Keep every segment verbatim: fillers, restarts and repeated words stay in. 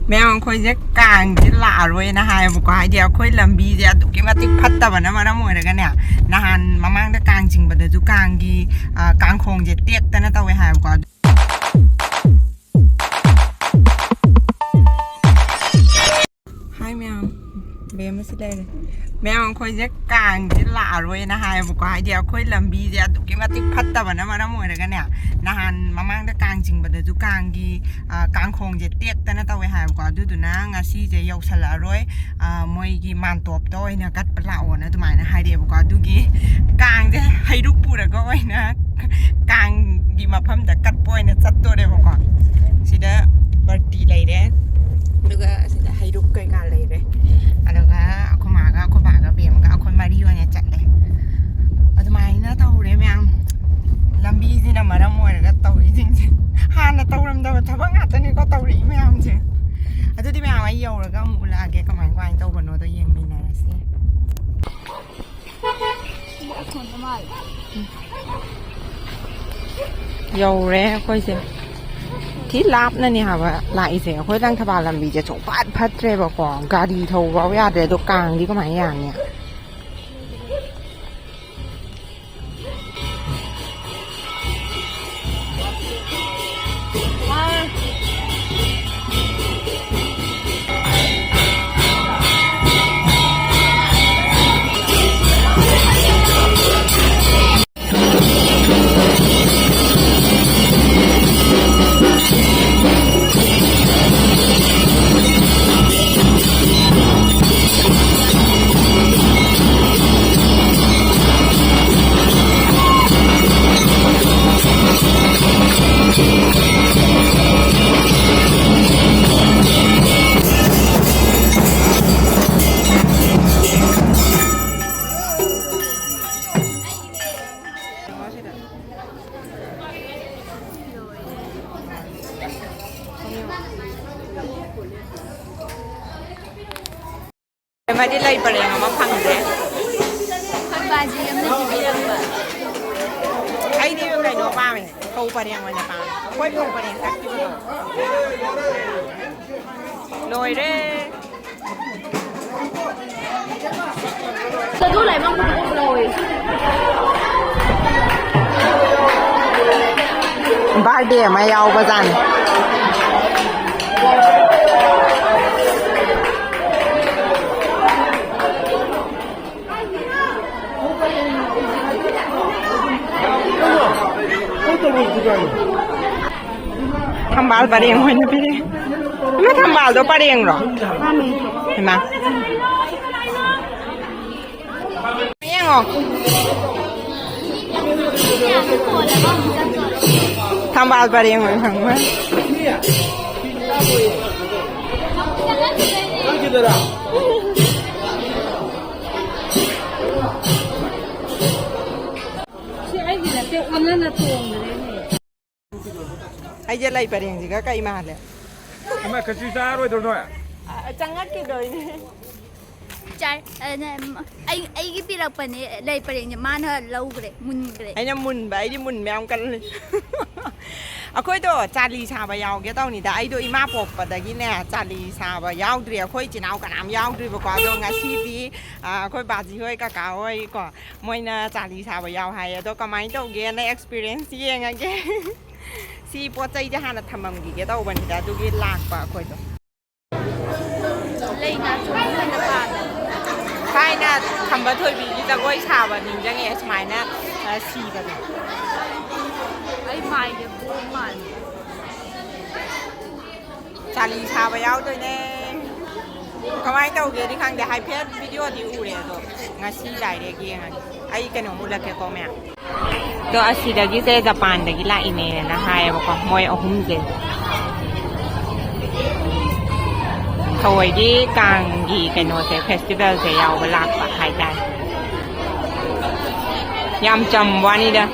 ꯃꯌꯥꯝ, ꯑꯩꯈꯣꯏꯁꯦ ꯀꯥꯡꯁꯦ ꯂꯥꯛꯑꯔꯣꯏꯅ ꯍꯥꯏꯌꯦꯕꯀꯣ꯫ ꯍꯥꯏꯗꯤ ꯑꯩꯈꯣꯏ ꯂꯝꯕꯤꯁꯦ ꯑꯗꯨꯛꯀꯤ ꯃꯇꯤꯛ ꯐꯠꯇꯕꯅ ꯃꯔꯝ ꯑꯣꯏꯔꯒꯅꯦ, ꯅꯍꯥꯟ ꯃꯃꯥꯡꯗ ꯀꯥꯡ ꯆꯤꯡꯕꯗꯁꯨ ꯀꯥꯡꯒꯤ, ꯑ, ꯀꯥꯡꯈꯣꯡꯁꯦ ꯇꯦꯛꯇꯅ ꯇꯧꯋꯦ ꯍꯥꯏꯌꯦꯕꯀꯣ꯫ ꯑꯗꯨ ꯍꯥꯏ ꯃꯌꯥꯝ, ꯕꯦꯝ ꯑꯃꯁꯨ ꯂꯩꯔꯦ꯫ ꯃꯌꯥꯝ, ꯑꯩꯈꯣꯏꯁꯦ ꯀꯥꯡꯁꯦ ꯂꯥꯛꯑꯔꯣꯏꯅ ꯍꯥꯏꯌꯦꯕꯀꯣ꯫ ꯍꯥꯏꯗꯤ ꯑꯩꯈꯣꯏ ꯂꯝꯕꯤꯁꯦ ꯑꯗꯨꯛꯀꯤ ꯃꯇꯤꯛ ꯐꯠꯇꯕꯅ ꯃꯔꯝ ꯑꯣꯏꯔꯒꯅꯦ, ꯅꯍꯥꯟ ꯃꯃꯥꯡꯗ ꯀꯥꯡ ꯆꯤꯡꯕꯗꯁꯨ ꯀꯥꯡꯒꯤ, ꯑ, ꯀꯥꯡꯈꯣꯡꯁꯦ ꯇꯦꯛꯇꯅ ꯇꯧꯋꯦ ꯍꯥꯏꯌꯦꯕꯀꯣ꯫ ꯑꯗꯨꯗꯨꯅ ꯉꯁꯤꯁꯦ ꯌꯧꯁꯜꯂꯛꯑꯔꯣꯏ, ꯑ, ꯃꯣꯏꯒꯤ ꯃꯥꯟꯇꯣꯞꯇ ꯑꯣꯏꯅ ꯀꯠꯄ ꯂꯥꯛꯑꯣꯅ ꯑꯗꯨꯃꯥꯏꯅ ꯍꯥꯏꯔꯛꯑꯦꯕꯀꯣ꯫ ꯑꯗꯨꯒꯤ ꯀꯥꯡꯁꯦ ꯍꯩꯔꯨꯛ ꯄꯨꯔꯒ ꯑꯣꯏꯅ ꯀꯥꯡꯒꯤ ꯃꯐꯝꯗ ꯀꯠꯄ ꯑꯣꯏꯅ ꯆꯠꯇꯣꯔꯦꯕꯀꯣ꯫ ꯁꯤꯗ ꯕꯔꯇꯤ ꯂꯩꯔꯦ, ꯑꯗꯨꯒ ꯁꯤꯗ ꯍꯩꯔꯨꯛ ꯀꯩꯀꯥ ꯂꯩꯔꯦ꯫ ꯑꯗꯨꯒ ꯑꯩꯈꯣꯏ ꯃꯥꯒ, ꯑꯩꯈꯣꯏ ꯕꯥꯒ, ꯕꯦꯝꯒ ꯑꯩꯈꯣꯏ ꯃꯔꯤ ꯑꯣꯏꯅ ꯆꯠꯂꯦ꯫ ꯑꯗꯨꯃꯥꯏꯅ ꯇꯧꯔꯦ ꯃꯌꯥꯝ꯫ ꯂꯝꯕꯤꯁꯤꯅ ꯃꯔꯝ ꯑꯣꯏꯔꯒ ꯇꯧꯔꯤꯁꯤꯡꯁꯦ, ꯍꯥꯟꯅ ꯇꯧꯔꯝꯗꯕ ꯊꯕꯛ ꯉꯥꯛꯇꯅꯤꯀꯣ ꯇꯧꯔꯛꯏ ꯃꯌꯥꯝꯁꯦ꯫ ꯑꯗꯨꯗꯤ ꯃꯌꯥꯝ, ꯑꯩ ꯌꯧꯔꯒ ꯑꯃꯨꯛ ꯎꯠꯂꯛꯑꯒꯦ ꯀꯃꯥꯏ ꯀꯃꯥꯏꯅ ꯇꯧꯕꯅꯣꯗꯣ ꯌꯦꯡꯃꯤꯟꯅꯔꯁꯦ꯫ ꯌꯧꯔꯦ ꯑꯩꯈꯣꯏꯁꯦ꯫ ꯊꯤ ꯂꯥꯞꯅꯅꯦ ꯍꯥꯏꯕ ꯂꯥꯛꯏꯁꯦ꯫ ꯑꯩꯈꯣꯏ ꯂꯪꯊꯕꯥꯜ ꯂꯝꯕꯤꯁꯦ ꯁꯨꯡꯐꯠ ꯐꯠꯇ꯭ꯔꯦꯕꯀꯣ꯫ ꯒꯥꯔꯤ ꯊꯧꯕ ꯐꯥꯎ ꯌꯥꯗ꯭ꯔꯦ꯫ ꯑꯗꯣ ꯀꯥꯡꯗꯤ ꯀꯃꯥꯏꯅ ꯌꯥꯅꯤ? ꯃꯗꯤ ꯂꯩ ꯄꯔꯦꯡ ꯑꯃ ꯐꯪꯗ꯭ꯔꯦ꯫ ꯑꯩꯈꯣꯏ ꯕꯥꯖꯤ ꯑꯃꯅ ꯄꯤꯕꯤꯔꯛꯄ꯫ ꯑꯩꯗꯤ ꯀꯩꯅꯣ ꯄꯥꯝꯃꯦ, ꯐꯧ ꯄꯔꯦꯡ ꯑꯣꯏꯅ ꯄꯥꯝꯃꯦ꯫ ꯑꯩꯈꯣꯏ ꯐꯧ ꯄꯔꯦꯡ ꯀꯛꯈꯤꯕꯗꯣ ꯂꯣꯏꯔꯦ꯫ ꯕꯥꯔꯗꯦ ꯑꯃ ꯌꯥꯎꯕꯖꯥꯠꯅꯤ꯫ ꯊꯝꯕꯥꯜ ꯄꯔꯦꯡ ꯑꯣꯏꯅ ꯄꯤꯔꯛꯑꯦ꯫ ꯏꯃꯥ, ꯊꯝꯕꯥꯜꯗꯣ ꯄꯔꯦꯡꯔꯣ? ꯏꯃꯥ꯫ ꯌꯦꯡꯉꯣ꯫ ꯊꯝꯕꯥꯜ ꯄꯔꯦꯡ ꯑꯣꯏꯅ ꯐꯪꯕ꯫ ꯁꯤ ꯑꯩꯒꯤ ꯅꯠꯇꯦ, ꯑꯣꯟꯅꯅ ꯇꯣꯡꯈ꯭ꯔꯦꯅꯦ꯫ ꯑꯩꯁꯦ ꯂꯩ ꯄꯔꯦꯡꯁꯤꯒ ꯀꯩ ꯃꯥꯜꯂꯦ? ꯑꯃ ꯈꯦꯆꯤ ꯆꯥꯔꯣꯏꯗ꯭ꯔꯣ ꯅꯣꯏ? ꯑ, ꯆꯪꯉꯛꯈꯤꯗꯣꯏꯅꯦ꯫ ꯆꯥꯏ-, ꯑ, ꯅ-, ꯃ-, ꯑꯩ, ꯑꯩꯒꯤ ꯄꯤꯔꯛꯄꯅꯦ ꯂꯩ ꯄꯔꯦꯡꯁꯦ, ꯃꯥꯅ ꯂꯧꯈ꯭ꯔꯦ, ꯃꯨꯟꯈ꯭ꯔꯦ꯫ ꯑꯩꯅ ꯃꯨꯟꯕ, ꯑꯩꯗꯤ ꯃꯨꯟꯕ ꯌꯥꯝ ꯀꯜꯂꯤ꯫ ꯑꯩꯈꯣꯏꯗꯣ ꯆꯥꯂꯤ ꯁꯥꯕ ꯌꯥꯎꯒꯦ ꯇꯧꯅꯤꯗ, ꯑꯩꯗꯣ ꯏꯃꯥ ꯄꯣꯛꯄꯗꯒꯤꯅꯦ ꯆꯥꯂꯤ ꯁꯥꯕ ꯌꯥꯎꯗ꯭ꯔꯤ꯫ ꯑꯩꯈꯣꯏ ꯏꯆꯤꯟ ꯏꯅꯥꯎ ꯀꯅꯥꯝ ꯌꯥꯎꯗ꯭ꯔꯤꯕꯀꯣ꯫ ꯑꯗꯣ ꯉꯁꯤꯗꯤ, ꯑ, ꯑꯩꯈꯣꯏ ꯕꯥꯖꯤ ꯍꯣꯏ, ꯀꯀꯥ ꯍꯣꯏ ꯀꯣ, ꯃꯣꯏꯅ ꯆꯥꯂꯤ ꯁꯥꯕ ꯌꯥꯎ ꯍꯥꯏꯌꯦ꯫ ꯑꯗꯣ ꯀꯃꯥꯏꯅ ꯇꯧꯒꯦꯅ ꯑꯦꯛꯁꯄꯤꯔꯤꯌꯦꯟꯁ ꯌꯦꯡꯉꯒꯦ꯫ ꯁꯤ ꯄꯣꯠ ꯆꯩꯁꯦ ꯍꯥꯟꯅ ꯊꯝꯃꯝꯈꯤꯒꯦ ꯇꯧꯕꯅꯤꯗ, ꯑꯗꯨꯒꯤ ꯂꯥꯛꯄ ꯑꯩꯈꯣꯏꯗꯣ꯫ ꯂꯩ ꯅꯥꯆꯣꯝ ꯑꯣꯏꯅ ꯄꯥꯝꯃꯦ꯫ ꯊꯥꯏꯅ ꯈꯝꯕ ꯊꯣꯏꯕꯤꯒꯤ ꯖꯒꯣꯏ ꯁꯥꯕ ꯅꯤꯡꯁꯤꯡꯉꯛꯑꯦ, ꯁꯨꯃꯥꯏꯅ, ꯑ, ꯁꯤꯕꯗꯣ꯫ ꯑꯩ ꯃꯥꯏꯁꯦ ꯕꯣꯝ ꯃꯥꯜꯂꯦ꯫ ꯆꯥꯂꯤ ꯁꯥꯕ ꯌꯥꯎꯗꯣꯏꯅꯦ꯫ ꯀꯃꯥꯏꯅ ꯇꯧꯒꯦꯗꯤ ꯈꯪꯗꯦ, ꯍꯥꯏꯐꯦꯠ ꯚꯤꯗꯤꯑꯣꯗꯤ ꯎꯔꯦ, ꯑꯗꯣ ꯉꯁꯤ ꯗꯥꯏꯔꯦꯛ ꯌꯦꯡꯉꯒꯦ꯫ ꯑꯩ ꯀꯩꯅꯣꯝ ꯎꯠꯂꯛꯀꯦꯀꯣ ꯃꯌꯥꯝ꯫ ꯑꯗꯣ ꯑꯁꯤꯗꯒꯤꯁꯦ ꯖꯄꯥꯟꯗꯒꯤ ꯂꯥꯛꯏꯅꯦꯅ ꯍꯥꯏꯌꯦꯕꯀꯣ, ꯃꯣꯏ ꯑꯍꯨꯝꯁꯦ꯫ ꯊꯑꯣꯏꯒꯤ ꯀꯥꯡꯒꯤ ꯀꯩꯅꯣꯁꯦ, ꯐꯦꯁꯇꯤꯚꯦꯜꯁꯦ ꯌꯥꯎꯕ ꯂꯥꯛꯄ ꯍꯥꯏꯇꯥꯔꯦ꯫ ꯌꯥꯝ ꯆꯝꯕ ꯋꯥꯅꯤꯗ꯫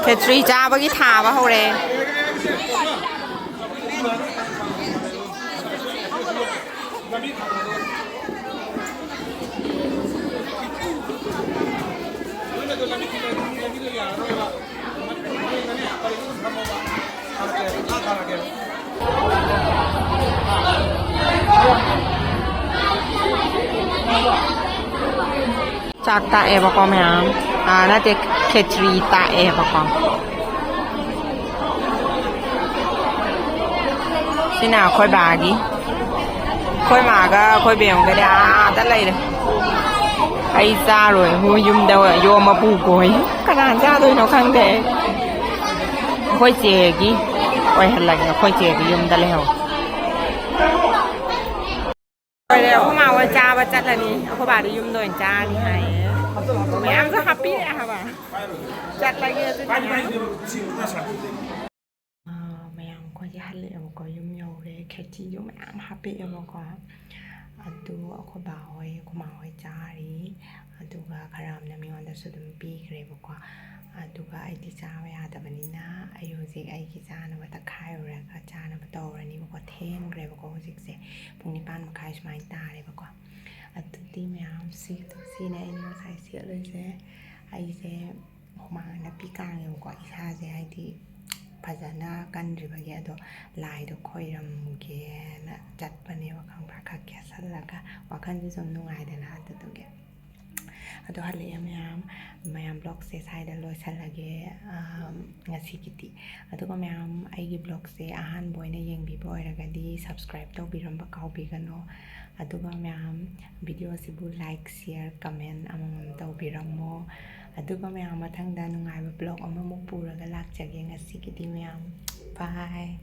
ꯈꯦꯆ꯭ꯔꯤ ꯆꯥꯕꯒꯤ ꯊꯥꯕ ꯍꯧꯔꯦ꯫ ꯆꯥꯛ ꯇꯥꯛꯑꯦꯕꯀꯣ ꯃꯌꯥꯝ꯫ ꯑꯥ, ꯅꯠꯇꯦ, ꯈꯦꯆ꯭ꯔꯤ ꯇꯥꯛꯑꯦꯕꯀꯣ꯫ ꯁꯤꯅ ꯑꯩꯈꯣꯏ ꯕꯥꯒꯤ꯫ ꯑꯩꯈꯣꯏ ꯃꯥꯒ ꯑꯩꯈꯣꯏ ꯕꯦꯝꯒꯗꯤ ꯑꯥꯗ ꯂꯩꯔꯦ꯫ ꯑꯩ ꯆꯥꯔꯣꯏ, ꯃꯣꯏ ꯌꯨꯝꯗ ꯌꯣꯝꯃ ꯄꯨꯈꯣꯏ꯫ ꯀꯅꯥ ꯆꯥꯗꯣꯏꯅꯣ ꯈꯪꯗꯦ꯫ ꯑꯩꯈꯣꯏ ꯆꯦꯒꯤ ꯑꯣꯏꯍꯜꯂꯒꯦ, ꯑꯩꯈꯣꯏ ꯆꯦꯒꯤ ꯌꯨꯝꯗ ꯂꯩꯍꯧ꯫ ꯂꯣꯏꯔꯦ, ꯑꯩꯈꯣꯏ ꯃꯥ ꯍꯣꯏ ꯆꯥꯕ ꯆꯠꯂꯅꯤ꯫ ꯑꯩꯈꯣꯏ ꯕꯥꯗꯤ ꯌꯨꯝꯗ ꯑꯣꯏꯅ ꯆꯥꯔꯅꯤ ꯍꯥꯏꯌꯦ꯫ ꯃꯌꯥꯝꯁꯨ ꯍꯥꯞꯄꯤꯔꯦ ꯍꯥꯏꯕ꯫ ꯆꯠꯂꯒꯦ ꯑꯗꯨꯗꯤ꯫ ꯑꯥ, ꯃꯌꯥꯝ ꯑꯩꯈꯣꯏꯁꯦ ꯍꯜꯂꯛꯑꯦꯕꯀꯣ, ꯌꯨꯝ ꯌꯧꯔꯦ꯫ ꯈꯦꯆꯤꯁꯨ ꯃꯌꯥꯝ ꯍꯥꯞꯄꯛꯑꯦꯕꯀꯣ꯫ ꯑꯗꯨ ꯑꯩꯈꯣꯏ ꯕꯥ ꯍꯣꯏ, ꯑꯩꯈꯣꯏ ꯃꯥ ꯍꯣꯏ ꯆꯥꯔꯤ꯫ ꯑꯗꯨꯒ ꯈꯔ ꯑꯃꯅ ꯃꯤꯉꯣꯟꯗꯁꯨ ꯑꯗꯨꯝ ꯄꯤꯈ꯭ꯔꯦꯕꯀꯣ꯫ ꯑꯗꯨꯒ ꯑꯩꯗꯤ ꯆꯥꯕ ꯌꯥꯗꯕꯅꯤꯅ ꯑꯩ ꯍꯧꯖꯤꯛ ꯑꯩꯒꯤ ꯆꯥꯅꯕ ꯇꯛꯈꯥꯏꯔꯨꯔꯒ ꯆꯥꯅꯕ ꯇꯧꯔꯅꯤꯕꯀꯣ꯫ ꯊꯦꯡꯈ꯭ꯔꯦꯕꯀꯣ ꯍꯧꯖꯤꯛꯁꯦ꯫ ꯄꯨꯡ ꯅꯤꯄꯥꯟ ꯃꯈꯥꯏ ꯁꯨꯃꯥꯏꯅ ꯇꯥꯔꯦꯕꯀꯣ꯫ ꯑꯗꯨꯗꯤ ꯃꯌꯥꯝ ꯁꯤ, ꯁꯤꯅꯦ ꯑꯩꯅ ꯉꯁꯥꯏ ꯁꯦꯠꯂꯤꯁꯦ꯫ ꯑꯩꯁꯦ ꯍꯨꯃꯥꯡ ꯅꯞꯄꯤ ꯀꯥꯡꯉꯦꯕꯀꯣ ꯏꯁꯥꯁꯦ, ꯍꯥꯏꯗꯤ ꯐꯖꯅ ꯀꯟꯗ꯭ꯔꯤꯕꯒꯤ꯫ ꯑꯗꯣ ꯂꯥꯏꯗꯣ ꯈꯣꯏꯔꯝꯒꯦꯅ ꯆꯠꯄꯅꯦꯕ, ꯈꯪꯕ꯭ꯔꯥ? ꯈꯔ ꯀꯦꯁꯜꯂꯒ, ꯋꯥꯈꯜꯁꯦ ꯁꯨꯝ ꯅꯨꯡꯉꯥꯏꯗꯅ, ꯑꯗꯨꯗꯨꯒꯤ꯫ ꯑꯗꯣ ꯍꯜꯂꯛꯑꯦ ꯃꯌꯥꯝ꯫ ꯃꯌꯥꯝ, ꯕ꯭ꯂꯣꯒꯁꯦ ꯁ꯭ꯋꯥꯏꯗ ꯂꯣꯏꯁꯜꯂꯒꯦ, ꯑꯥꯝ, ꯉꯁꯤꯒꯤꯗꯤ꯫ ꯑꯗꯨꯒ ꯃꯌꯥꯝ, ꯑꯩꯒꯤ ꯕ꯭ꯂꯣꯒꯁꯦ ꯑꯍꯥꯟꯕ ꯑꯣꯏꯅ ꯌꯦꯡꯕꯤꯕ ꯑꯣꯏꯔꯒꯗꯤ subscribe ꯇꯧꯕꯤꯔꯝꯕ ꯀꯥꯎꯕꯤꯒꯅꯨ꯫ ꯑꯗꯨꯒ ꯃꯌꯥꯝ, ꯚꯤꯗꯤꯑꯣꯁꯤꯕꯨ like, share, comment ꯑꯃꯃꯝ ꯇꯧꯕꯤꯔꯝꯃꯣ꯫ ꯑꯗꯨꯒ ꯃꯌꯥꯝ, ꯃꯊꯪꯗ ꯅꯨꯡꯉꯥꯏꯕ ꯕ꯭ꯂꯣꯒ ꯑꯃꯃꯨꯛ ꯄꯨꯔꯒ ꯂꯥꯛꯆꯒꯦ꯫ ꯉꯁꯤꯒꯤꯗꯤ ꯃꯌꯥꯝ, bye꯫